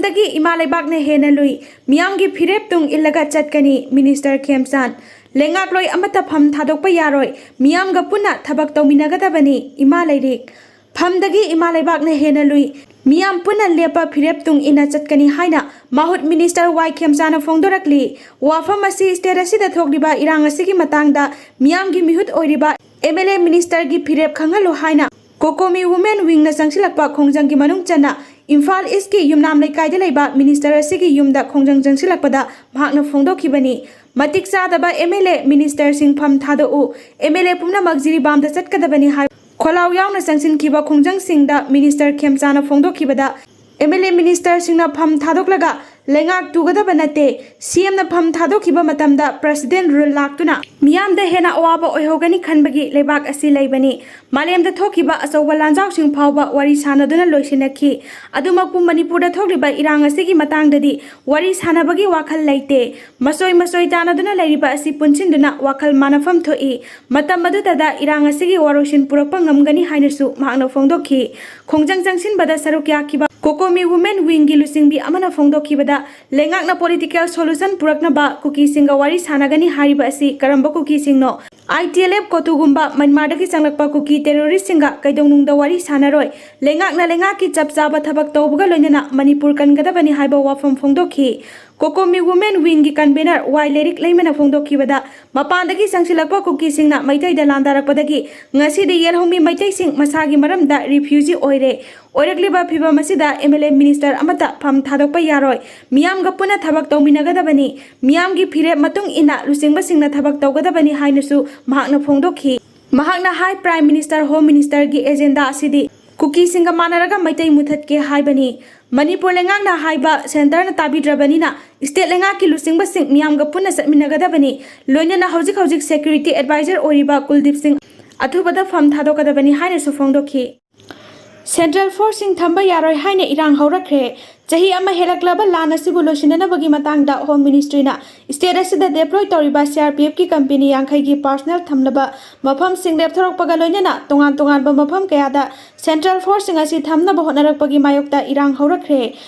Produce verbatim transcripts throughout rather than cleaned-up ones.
ꯗꯒꯤ ꯏꯃꯥ ꯂꯩꯕꯥꯛꯅ ꯍꯦꯟꯅ ꯂꯨꯏ꯫ ꯃꯤꯌꯥꯝꯒꯤ ꯐꯤꯔꯦꯞ ꯇꯨꯡ ꯏꯜꯂꯒ ꯆꯠꯀꯅꯤ, ꯃꯤꯅꯤꯁꯇꯔ ꯈꯦꯝꯆꯥꯟ꯫ ꯂꯩꯉꯥꯛꯂꯣꯏ ꯑꯃꯠꯇ ꯐꯝ ꯊꯥꯗꯣꯛꯄ ꯌꯥꯔꯣꯏ꯫ ꯃꯤꯌꯥꯝꯒ ꯄꯨꯟꯅ ꯊꯕꯛ ꯇꯧꯃꯤꯟꯅꯒꯗꯕꯅꯤ, ꯏꯃꯥ ꯂꯩꯔꯤꯛ꯫ ꯐꯝꯗꯒꯤ ꯏꯃꯥ ꯂꯩꯕꯥꯛꯅ ꯍꯦꯟꯅ ꯂꯨꯏ꯫ ꯃꯤꯌꯥꯝ ꯄꯨꯟꯅ ꯂꯦꯞꯄ ꯐꯤꯔꯦꯞ ꯇꯨꯡ ꯏꯟꯅ ꯆꯠꯀꯅꯤ ꯍꯥꯏꯅ ꯃꯍꯨꯠ ꯃꯤꯅꯤꯁꯇꯔ ꯋꯥꯏ ꯈꯦꯝꯆꯥꯅ ꯐꯣꯡꯗꯣꯔꯛꯂꯤ꯫ ꯋꯥꯐꯝ ꯑꯁꯤ ꯁ꯭ꯇꯦꯠ ꯑꯁꯤꯗ ꯊꯣꯛꯂꯤꯕ ꯏꯔꯥꯡ ꯑꯁꯤꯒꯤ ꯃꯇꯥꯡꯗ ꯃꯤꯌꯥꯝꯒꯤ ꯃꯤꯍꯨꯠ ꯑꯣꯏꯔꯤꯕ ꯑꯦꯝ ꯑꯦꯜ ꯑꯦ ꯃꯤꯅꯤꯁꯇꯔꯒꯤ ꯐꯤꯔꯦꯞ ꯈꯪꯍꯜꯂꯨ ꯍꯥꯏꯅ ꯀꯣꯀꯣꯃꯤ ꯋꯨꯃꯦꯟ ꯋꯤꯡꯅ ꯆꯪꯁꯤꯜꯂꯛꯄ ꯈꯣꯡꯖꯪꯒꯤ ꯃꯅꯨꯡ ꯆꯟꯅ ꯏꯝꯐꯥꯜ ꯏꯁꯀꯤ ꯌꯨꯝꯅꯥꯝ ꯂꯩꯀꯥꯏꯗ ꯂꯩꯕ ꯃꯤꯅꯤꯁꯇꯔ ꯑꯁꯤꯒꯤ ꯌꯨꯝꯗ ꯈꯣꯡꯖꯪ ꯆꯪꯁꯤꯜꯂꯛꯄꯗ ꯃꯍꯥꯛꯅ ꯐꯣꯡꯗꯣꯛꯈꯤꯕꯅꯤ꯫ ꯃꯇꯤꯛ ꯆꯥꯗꯕ ꯑꯦꯝ ꯑꯦꯜ ꯑꯦ ꯃꯤꯅꯤꯁꯇꯔꯁꯤꯡ ꯐꯝ ꯊꯥꯗꯣꯛꯎ, ꯑꯦꯝ ꯑꯦꯜ ꯑꯦ ꯄꯨꯝꯅꯃꯛ ꯖꯤꯔꯤꯕꯥꯝꯗ ꯆꯠꯀꯗꯕꯅꯤ ꯍꯥꯏ ꯈꯣꯜꯂꯥꯎ ꯌꯥꯎꯅ ꯆꯪꯁꯤꯟꯈꯤꯕ ꯈꯣꯡꯖꯪꯁꯤꯡꯗ ꯃꯤꯅꯤꯁꯇꯔ ꯈꯦꯝꯆꯥꯅ ꯐꯣꯡꯗꯣꯛꯈꯤꯕꯗ ꯑꯦꯝ ꯑꯦꯜ ꯑꯦ ꯃꯤꯅꯤꯁꯇꯔꯁꯤꯡꯅ ꯐꯝ ꯊꯥꯗꯣꯛꯂꯒ ꯂꯩꯉꯥꯛ ꯇꯨꯒꯗꯕ ꯅꯠꯇꯦ꯫ ꯁꯤ ꯑꯦꯝꯅ ꯐꯝ ꯊꯥꯗꯣꯛꯈꯤꯕ ꯃꯇꯝꯗ ꯄ꯭ꯔꯁꯤꯗꯦꯟ ꯔꯨꯜ ꯂꯥꯛꯇꯨꯅ ꯃꯤꯌꯥꯝꯗ ꯍꯦꯟꯅ ꯑꯋꯥꯕ ꯑꯣꯏꯍꯧꯒꯅꯤ ꯈꯟꯕꯒꯤ ꯂꯩꯕꯥꯛ ꯑꯁꯤ ꯂꯩꯕꯅꯤ꯫ ꯃꯥꯂꯦꯝꯗ ꯊꯣꯛꯈꯤꯕ ꯑꯆꯧꯕ ꯂꯥꯟꯖꯥꯎꯁꯤꯡ ꯐꯥꯎꯕ ꯋꯥꯔꯤ ꯁꯥꯟꯅꯗꯨꯅ ꯂꯣꯏꯁꯤꯟꯅꯈꯤ꯫ ꯑꯗꯨꯃꯛꯄꯨ ꯃꯅꯤꯄꯨꯔꯗ ꯊꯣꯛꯂꯤꯕ ꯏꯔꯥꯡ ꯑꯁꯤꯒꯤ ꯃꯇꯥꯡꯗꯗꯤ ꯋꯥꯔꯤ ꯁꯥꯟꯅꯕꯒꯤ ꯋꯥꯈꯜ ꯂꯩꯇꯦ꯫ ꯃꯆꯣꯏ ꯃꯆꯣꯏ ꯇꯥꯟꯅꯗꯨꯅ ꯂꯩꯔꯤꯕ ꯑꯁꯤ ꯄꯨꯟꯁꯤꯟꯗꯨꯅ ꯋꯥꯈꯜ ꯃꯥꯟꯅꯐꯝ ꯊꯣꯛꯏ꯫ ꯃꯇꯝ ꯑꯗꯨꯗꯗ ꯏꯔꯥꯡ ꯑꯁꯤꯒꯤ ꯋꯥꯔꯣꯏꯁꯤꯟ ꯄꯨꯔꯛꯄ ꯉꯝꯒꯅꯤ ꯍꯥꯏꯅꯁꯨ ꯃꯍꯥꯛꯅ ꯐꯣꯡꯗꯣꯛꯈꯤ꯫ ꯈꯣꯡꯖꯪ ꯆꯪꯁꯤꯟꯕꯗ ꯁꯔꯨꯛ ꯌꯥꯈꯤꯕ ꯀꯣꯀꯣꯃꯤ ꯋꯨꯃꯦꯟ ꯋꯤꯡꯒꯤ ꯂꯨꯆꯤꯡꯕꯤ ꯑꯃꯅ ꯐꯣꯡꯗꯣꯛꯈꯤꯕꯗ, ꯂꯩꯉꯥꯛꯅ ꯄꯣꯂꯤꯇꯤꯀꯦꯜ ꯁꯣꯂꯨꯁꯟ ꯄꯨꯔꯛꯅꯕ ꯀꯨꯀꯤꯁꯤꯡꯒ ꯋꯥꯔꯤ ꯁꯥꯟꯅꯒꯅꯤ ꯍꯥꯏꯔꯤꯕ ꯑꯁꯤ ꯀꯔꯝꯕ ꯀꯨꯀꯤꯁꯤꯡꯅꯣ? ꯑꯥꯏ ꯇꯤ ꯑꯦꯜ ꯑꯦꯐ ꯀꯣꯇꯨꯒꯨꯝꯕ ꯃ꯭ꯌꯥꯟꯃꯥꯔꯗꯒꯤ ꯆꯪꯂꯛꯄ ꯀꯨꯀꯤ ꯇꯦꯔꯣꯔꯤꯁ꯭ꯠꯁꯤꯡꯒ ꯀꯩꯗꯧꯅꯨꯡꯗ ꯋꯥꯔꯤ ꯁꯥꯟꯅꯔꯣꯏ꯫ ꯂꯩꯉꯥꯛꯅ ꯂꯩꯉꯥꯛꯀꯤ ꯆꯞ ꯆꯥꯕ ꯊꯕꯛ ꯇꯧꯕꯒ ꯂꯣꯏꯅꯅ ꯃꯅꯤꯄꯨꯔ ꯀꯟꯒꯗꯕꯅꯤ ꯍꯥꯏꯕ ꯋꯥꯐꯝ ꯐꯣꯡꯗꯣꯛꯈꯤ꯫ ꯀꯣꯀꯣꯃꯤ ꯋꯨꯃꯦꯟ ꯋꯤꯡꯒꯤ ꯀꯟꯚꯦꯅꯔ ꯋꯥꯏ ꯂꯩꯔꯤꯛ ꯂꯩꯃꯅ ꯐꯣꯡꯗꯣꯛꯈꯤꯕꯗ, ꯃꯄꯥꯟꯗꯒꯤ ꯆꯪꯁꯤꯜꯂꯛꯄ ꯀꯨꯀꯤꯁꯤꯡꯅ ꯃꯩꯇꯩꯗ ꯂꯥꯟꯗꯥꯔꯛꯄꯗꯒꯤ ꯉꯁꯤꯗꯤ ꯌꯦꯜꯍꯧꯃꯤ ꯃꯩꯇꯩꯁꯤꯡ ꯃꯁꯥꯒꯤ ꯃꯔꯝꯗ ꯔꯤꯐ꯭ꯌꯨꯖꯤ ꯑꯣꯏꯔꯦ꯫ ꯑꯣꯏꯔꯛꯂꯤꯕ ꯐꯤꯚꯝ ꯑꯁꯤꯗ ꯑꯦꯝ ꯑꯦꯜ ꯑꯦ ꯃꯤꯅꯤꯁꯇꯔ ꯑꯃꯠꯇ ꯐꯝ ꯊꯥꯗꯣꯛꯄ ꯌꯥꯔꯣꯏ꯫ ꯃꯤꯌꯥꯝꯒ ꯄꯨꯟꯅ ꯊꯕꯛ ꯇꯧꯃꯤꯟꯅꯒꯗꯕꯅꯤ꯫ ꯃꯤꯌꯥꯝꯒꯤ ꯐꯤꯔꯦꯞ ꯃꯇꯨꯡ ꯏꯟꯅ ꯂꯨꯆꯤꯡꯕꯁꯤꯡꯅ ꯊꯕꯛ ꯇꯧꯒꯗꯕꯅꯤ ꯍꯥꯏꯅꯁꯨ ꯃꯍꯥꯛꯅ ꯐꯣꯡꯗꯣꯛꯈꯤ꯫ ꯃꯍꯥꯛꯅ ꯍꯥꯏ, ꯄ꯭ꯔꯥꯏꯝ ꯃꯤꯅꯤꯁꯇꯔ, ꯍꯣꯝ ꯃꯤꯅꯤꯁꯇꯔꯒꯤ ꯑꯦꯖꯦꯟꯗꯥ ꯑꯁꯤꯗꯤ ꯀꯨꯀꯤꯁꯤꯡꯒ ꯃꯥꯟꯅꯔꯒ ꯃꯩꯇꯩ ꯃꯨꯊꯠꯀꯦ ꯍꯥꯏꯕꯅꯤ꯫ ꯃꯅꯤꯄꯨꯔ ꯂꯩꯉꯥꯛꯅ ꯍꯥꯏꯕ ꯁꯦꯟꯇꯔꯅ ꯇꯥꯕꯤꯗ꯭ꯔꯕꯅꯤꯅ ꯁ꯭ꯇꯦꯠ ꯂꯩꯉꯥꯛꯀꯤ ꯂꯨꯆꯤꯡꯕꯁꯤꯡ ꯃꯤꯌꯥꯝꯒ ꯄꯨꯟꯅ ꯆꯠꯃꯤꯟꯅꯒꯗꯕꯅꯤ꯫ ꯂꯣꯏꯅꯅ ꯍꯧꯖꯤꯛ ꯍꯧꯖꯤꯛ ꯁꯦꯀ꯭ꯌꯨꯔꯤꯇꯤ ꯑꯦꯗꯚꯥꯏꯖꯔ ꯑꯣꯏꯔꯤꯕ ꯀꯨꯜꯗꯤꯞ ꯁꯤꯡ ꯑꯊꯨꯕꯗ ꯐꯝ ꯊꯥꯗꯣꯛꯀꯗꯕꯅꯤ ꯍꯥꯏꯅꯁꯨ ꯐꯣꯡꯗꯣꯛꯈꯤ꯫ ꯁꯦꯟꯇ꯭ꯔꯦꯜ ꯐꯣꯔꯁꯁꯤꯡ ꯊꯝꯕ ꯌꯥꯔꯣꯏ ꯍꯥꯏꯅ ꯏꯔꯥꯡ ꯍꯧꯔꯛꯈ꯭ꯔꯦ꯫ ꯆꯍꯤ ꯑꯃ ꯍꯦꯜꯂꯛꯂꯕ ꯂꯥꯟ ꯑꯁꯤꯕꯨ ꯂꯣꯏꯁꯤꯟꯅꯅꯕꯒꯤ ꯃꯇꯥꯡꯗ ꯍꯣꯝ ꯃꯤꯅꯤꯁꯇ꯭ꯔꯤꯅ ꯁ꯭ꯇꯦꯠ ꯑꯁꯤꯗ ꯗꯦꯄ꯭ꯂꯣꯏ ꯇꯧꯔꯤꯕ ꯁꯤ ꯑꯥꯔ ꯄꯤ ꯑꯦꯐꯀꯤ ꯀꯝꯄꯦꯅꯤ ꯌꯥꯡꯈꯩꯒꯤ ꯄꯥꯔꯁꯅꯦꯜ ꯊꯝꯂꯕ ꯃꯐꯝꯁꯤꯡ ꯂꯦꯞꯊꯣꯔꯛꯄꯒ ꯂꯣꯏꯅꯅ ꯇꯣꯉꯥꯟ ꯇꯣꯉꯥꯟꯕ ꯃꯐꯝ ꯀꯌꯥꯗ ꯁꯦꯟꯇ꯭ꯔꯦꯜ ꯐꯣꯔꯁꯁꯤꯡ ꯑꯁꯤ ꯊꯝꯅꯕ ꯍꯣꯠꯅꯔꯛꯄꯒꯤ ꯃꯥꯌꯣꯛꯇ ꯏꯔꯥꯡ ꯍꯧꯔꯛꯈ꯭ꯔꯦ꯫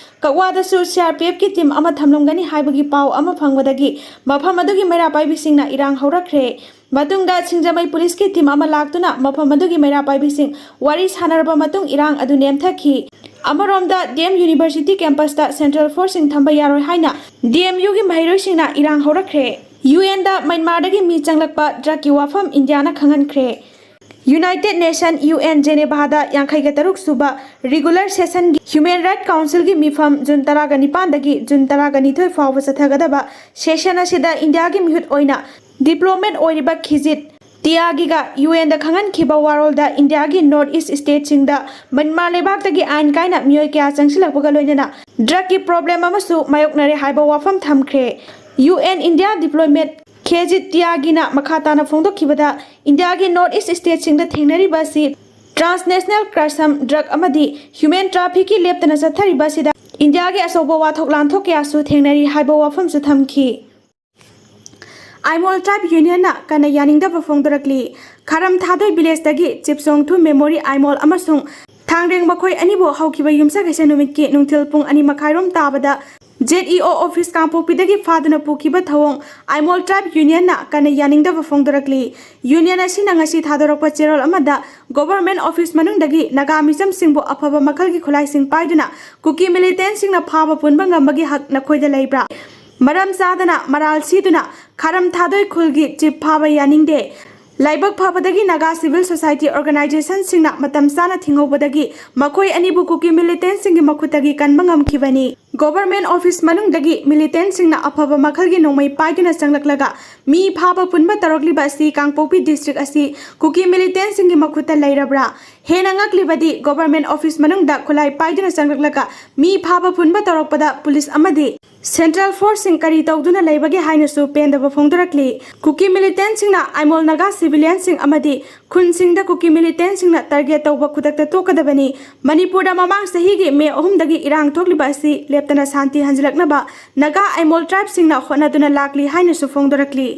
ꯀꯛꯋꯥꯗꯁꯨ ꯁꯤ ꯑꯥꯔ ꯄꯤ ꯑꯦꯐꯀꯤ ꯇꯤꯝ ꯑꯃ ꯊꯝꯂꯝꯒꯅꯤ ꯍꯥꯏꯕꯒꯤ ꯄꯥꯎ ꯑꯃ ꯐꯪꯕꯗꯒꯤ ꯃꯐꯝ ꯑꯗꯨꯒꯤ ꯃꯩꯔꯥ ꯄꯥꯏꯕꯤꯁꯤꯡꯅ ꯏꯔꯥꯡ ꯍꯧꯔꯛꯈ꯭ꯔꯦ꯫ ꯃꯇꯨꯡꯗ ꯁꯤꯡꯖꯃꯩ ꯄꯨꯂꯤꯁꯀꯤ ꯇꯤꯝ ꯑꯃ ꯂꯥꯛꯇꯨꯅ ꯃꯐꯝ ꯑꯗꯨꯒꯤ ꯃꯩꯔꯥ ꯄꯥꯏꯕꯤꯁꯤꯡ ꯋꯥꯔꯤ ꯁꯥꯟꯅꯔꯕ ꯃꯇꯨꯡ ꯏꯔꯥꯡ ꯑꯗꯨ ꯅꯦꯝꯊꯈꯤ꯫ ꯑꯃꯔꯣꯝꯗ, ꯗꯤ ꯑꯦꯝ ꯌꯨꯅꯤꯚꯔꯁꯤꯇꯤ ꯀꯦꯝꯄꯁꯇ ꯁꯦꯟꯇ꯭ꯔꯦꯜ ꯐꯣꯔꯁꯁꯤꯡ ꯊꯝꯕ ꯌꯥꯔꯣꯏ ꯍꯥꯏꯅ ꯗꯤ ꯑꯦꯝ ꯌꯨꯒꯤ ꯃꯍꯩꯔꯣꯏꯁꯤꯡꯅ ꯏꯔꯥꯡ ꯍꯧꯔꯛꯈ꯭ꯔꯦ꯫ ꯌꯨ ꯑꯦꯟꯗ ꯃ꯭ꯌꯥꯟꯃꯥꯔꯗꯒꯤ ꯃꯤ ꯆꯪꯂꯛꯄ ꯗ꯭ꯔꯒꯀꯤ ꯋꯥꯐꯝ ꯏꯟꯗꯤꯌꯥꯅ ꯈꯪꯍꯟꯈ꯭ꯔꯦ꯫ ꯌꯨꯅꯥꯏꯇꯦꯗ ꯅꯦꯁꯟ, ꯌꯨ ꯑꯦꯟ, ꯖꯦꯅꯦꯚꯥꯗ ꯌꯥꯡꯈꯩꯒ ꯇꯔꯨꯛ ꯁꯨꯕ ꯔꯤꯒꯨꯂꯔ ꯁꯦꯁꯟꯒꯤ ꯍ꯭ꯌꯨꯃꯦꯟ ꯔꯥꯏꯠ ꯀꯥꯎꯟꯁꯤꯜꯒꯤ ꯃꯤꯐꯝ ꯖꯨꯟ ꯇꯔꯥꯒ ꯅꯤꯄꯥꯟꯗꯒꯤ ꯖꯨꯟ ꯇꯔꯥꯒ ꯅꯤꯊꯣꯏ ꯐꯥꯎꯕ ꯆꯠꯊꯒꯗꯕ ꯁꯦꯁꯟ ꯑꯁꯤꯗ ꯏꯟꯗꯤꯌꯥꯒꯤ ꯃꯤꯍꯨꯠ ꯑꯣꯏꯅ ꯗꯤꯄ꯭ꯂꯣꯃꯦꯠ ꯑꯣꯏꯔꯤꯕ ꯈꯤꯖꯤꯠ ꯇꯤꯌꯥꯒꯤꯒ ꯌꯨ ꯑꯦꯟꯗ ꯈꯪꯍꯟꯈꯤꯕ ꯋꯥꯔꯣꯜꯗ ꯏꯟꯗꯤꯌꯥꯒꯤ ꯅꯣꯔꯠ ꯏꯁ ꯁ꯭ꯇꯦꯠꯁꯤꯡꯗ ꯃ꯭ꯌꯥꯟꯃꯥꯔ ꯂꯩꯕꯥꯛꯇꯒꯤ ꯑꯥꯏꯟ ꯀꯥꯏꯅ ꯃꯤꯑꯣꯏ ꯀꯌꯥ ꯆꯪꯁꯤꯜꯂꯛꯄꯒ ꯂꯣꯏꯅꯅ ꯗ꯭ꯔꯒꯀꯤ ꯄ꯭ꯔꯣꯕ꯭ꯂꯦꯝ ꯑꯃꯁꯨ ꯃꯥꯌꯣꯛꯅꯔꯦ ꯍꯥꯏꯕ ꯋꯥꯐꯝ ꯊꯝꯈ꯭ꯔꯦ꯫ ꯌꯨ ꯑꯦꯟ ꯏꯟꯗꯤꯌꯥ ꯗꯤꯄ꯭ꯂꯣꯃꯦꯠ ꯈꯦꯖꯤꯠ ꯇꯤꯌꯥꯒꯤꯅ ꯃꯈꯥ ꯇꯥꯅ ꯐꯣꯡꯗꯣꯛꯈꯤꯕꯗ, ꯏꯟꯗꯤꯌꯥꯒꯤ ꯅꯣꯔꯠ ꯏꯁ ꯁ꯭ꯇꯦꯠꯁꯤꯡꯗ ꯊꯦꯡꯅꯔꯤꯕ ꯑꯁꯤ ꯇ꯭ꯔꯥꯟꯁꯅꯦꯁꯅꯦꯜ ꯀ꯭ꯔꯁꯝ, ꯗ꯭ꯔꯒ ꯑꯃꯗꯤ ꯍ꯭ꯌꯨꯃꯦꯟ ꯇ꯭ꯔꯥꯐꯤꯛꯀꯤ ꯂꯦꯞꯇꯅ ꯆꯠꯊꯔꯤꯕ ꯑꯁꯤꯗ ꯏꯟꯗꯤꯌꯥꯒꯤ ꯑꯆꯧꯕ ꯋꯥꯊꯣꯛ ꯂꯥꯟꯊꯣꯛ ꯀꯌꯥꯁꯨ ꯊꯦꯡꯅꯔꯤ ꯍꯥꯏꯕ ꯋꯥꯐꯝꯁꯨ ꯊꯝꯈꯤ꯫ ꯑꯥꯏꯃꯣꯜ ꯇ꯭ꯔꯥꯏꯕ ꯌꯨꯅꯤꯌꯟꯅ ꯀꯟꯅ ꯌꯥꯅꯤꯡꯗꯕ ꯐꯣꯡꯗꯣꯔꯛꯂꯤ꯫ ꯈꯥꯔꯝ ꯊꯥꯗꯣꯏ ꯚꯤꯂꯦꯖꯇꯒꯤ ꯆꯤꯞꯁꯣꯡꯊꯨ ꯃꯦꯃꯣꯔꯤ ꯑꯥꯏꯃꯣꯜ ꯑꯃꯁꯨꯡ ꯊꯥꯡꯔꯦꯡ ꯃꯈꯣꯏ ꯑꯅꯤꯕꯨ ꯍꯧꯈꯤꯕ ꯌꯨꯝꯁꯀꯩꯁ ꯅꯨꯃꯤꯠꯀꯤ ꯅꯨꯡꯊꯤꯜ ꯄꯨꯡ ꯑꯅꯤ ꯃꯈꯥꯏꯔꯣꯝ ꯇꯥꯕꯗ ꯖꯦꯠ ꯏ ꯑꯣ ꯑꯣꯐꯤꯁ ꯀꯥꯡꯄꯣꯛꯄꯤꯗꯒꯤ ꯐꯥꯗꯨꯅ ꯄꯨꯈꯤꯕ ꯊꯧꯑꯣꯡ ꯑꯥꯏꯃꯣꯜ ꯇ꯭ꯔꯥꯏꯕ ꯌꯨꯅꯤꯌꯟꯅ ꯀꯟꯅ ꯌꯥꯅꯤꯡꯗꯕ ꯐꯣꯡꯗꯣꯔꯛꯂꯤ꯫ ꯌꯨꯅꯤꯌꯟ ꯑꯁꯤꯅ ꯉꯁꯤ ꯊꯥꯗꯣꯔꯛꯄ ꯆꯦꯔꯣꯜ ꯑꯃꯗ ꯒꯣꯚꯔꯟꯃꯦꯟꯠ ꯑꯣꯐꯤꯁ ꯃꯅꯨꯡꯗꯒꯤ ꯅꯥꯒꯥ ꯃꯤꯆꯝꯁꯤꯡꯕꯨ ꯑꯐꯕ ꯃꯈꯜꯒꯤ ꯈꯨꯠꯂꯥꯏꯁꯤꯡ ꯄꯥꯏꯗꯨꯅ ꯀꯨꯀꯤ ꯃꯤꯂꯤꯇꯦꯟꯠꯁꯤꯡꯅ ꯐꯥꯕ ꯄꯨꯟꯕ ꯉꯝꯕꯒꯤ ꯍꯛ ꯅꯈꯣꯏꯗ ꯂꯩꯕ꯭ꯔꯥ? ꯃꯔꯝ ꯆꯥꯗꯅ ꯃꯔꯥꯜ ꯁꯤꯗꯨꯅ ꯈꯥꯔꯝ ꯊꯥꯗꯣꯏ ꯈꯨꯜꯒꯤ ꯆꯤꯞ ꯐꯥꯕ ꯌꯥꯅꯤꯡꯗꯦ꯫ ꯂꯥꯏꯕꯛ ꯐꯕꯗꯒꯤ ꯅꯥꯒꯥ ꯁꯤꯚꯤꯜ ꯁꯣꯁꯥꯏꯇꯤ ꯑꯣꯔꯒꯅꯥꯏꯖꯦꯁꯟꯁꯤꯡꯅ ꯃꯇꯝ ꯆꯥꯅ ꯊꯤꯡꯍꯧꯕꯗꯒꯤ ꯃꯈꯣꯏ ꯑꯅꯤꯕꯨ ꯀꯨꯀꯤ ꯃꯤꯂꯤꯇꯦꯟꯠꯁꯤꯡꯒꯤ ꯃꯈꯨꯠꯇꯒꯤ ꯀꯟꯕ ꯉꯝꯈꯤꯕꯅꯤ꯫ ꯒꯣꯚꯔꯟꯃꯦꯟꯠ ꯑꯣꯐꯤꯁ ꯃꯅꯨꯡꯗꯒꯤ ꯃꯤꯂꯤꯇꯦꯟꯠꯁꯤꯡꯅ ꯑꯐꯕ ꯃꯈꯜꯒꯤ ꯅꯣꯡꯃꯩ ꯄꯥꯏꯗꯨꯅ ꯆꯪꯂꯛꯂꯒ ꯃꯤ ꯐꯥꯕ ꯄꯨꯟꯕ ꯇꯧꯔꯛꯂꯤꯕ ꯑꯁꯤ ꯀꯥꯡꯄꯣꯛꯄꯤ ꯗꯤꯁꯇ꯭ꯔꯤꯛ ꯑꯁꯤ ꯀꯨꯀꯤ ꯃꯤꯂꯤꯇꯦꯟꯠꯁꯤꯡꯒꯤ ꯃꯈꯨꯠꯇ ꯂꯩꯔꯕ꯭ꯔꯥ? ꯍꯦꯟꯅ ꯉꯛꯂꯤꯕꯗꯤ ꯒꯣꯚꯔꯟꯃꯦꯟꯠ ꯑꯣꯐꯤꯁ ꯃꯅꯨꯡꯗ ꯈꯨꯠꯂꯥꯏ ꯄꯥꯏꯗꯨꯅ ꯆꯪꯂꯛꯂꯒ ꯃꯤ ꯐꯥꯕ ꯄꯨꯟꯕ ꯇꯧꯔꯛꯄꯗ ꯄꯨꯂꯤꯁ ꯑꯃꯗꯤ ꯁꯦꯟꯇ꯭ꯔꯦꯜ ꯐꯣꯔꯁꯁꯤꯡ ꯀꯔꯤ ꯇꯧꯗꯨꯅ ꯂꯩꯕꯒꯦ ꯍꯥꯏꯅꯁꯨ ꯄꯦꯟꯗꯕ ꯐꯣꯡꯗꯣꯔꯛꯂꯤ꯫ ꯀꯨꯀꯤ ꯃꯤꯂꯤꯇꯦꯟꯠꯁꯤꯡꯅ ꯑꯥꯏꯃꯣꯜ ꯅꯥꯒꯥ ꯁꯤꯚꯤꯂꯤꯌꯟꯁꯤꯡ ꯑꯃꯗꯤ ꯈꯨꯟꯁꯤꯡꯗ ꯀꯨꯀꯤ ꯃꯤꯂꯤꯇꯦꯟꯠꯁꯤꯡꯅ ꯇꯥꯔꯒꯦꯠ ꯇꯧꯕ ꯈꯨꯗꯛꯇ ꯇꯣꯛꯀꯗꯕꯅꯤ꯫ ꯃꯅꯤꯄꯨꯔꯗ ꯃꯃꯥꯡ ꯆꯍꯤꯒꯤ ꯃꯦ ꯑꯍꯨꯝꯗꯒꯤ ꯏꯔꯥꯡ ꯊꯣꯛꯂꯤꯕ ꯑꯁꯤ ꯂꯦꯞꯇꯅ ꯁꯥꯟꯇꯤ ꯍꯟꯖꯤꯜꯂꯛꯅꯕ ꯅꯥꯒꯥ ꯑꯥꯏꯃꯣꯜ ꯇ꯭ꯔꯥꯏꯕꯁꯤꯡꯅ ꯍꯣꯠꯅꯗꯨꯅ ꯂꯥꯛꯂꯤ ꯍꯥꯏꯅꯁꯨ ꯐꯣꯡꯗꯣꯔꯛꯂꯤ꯫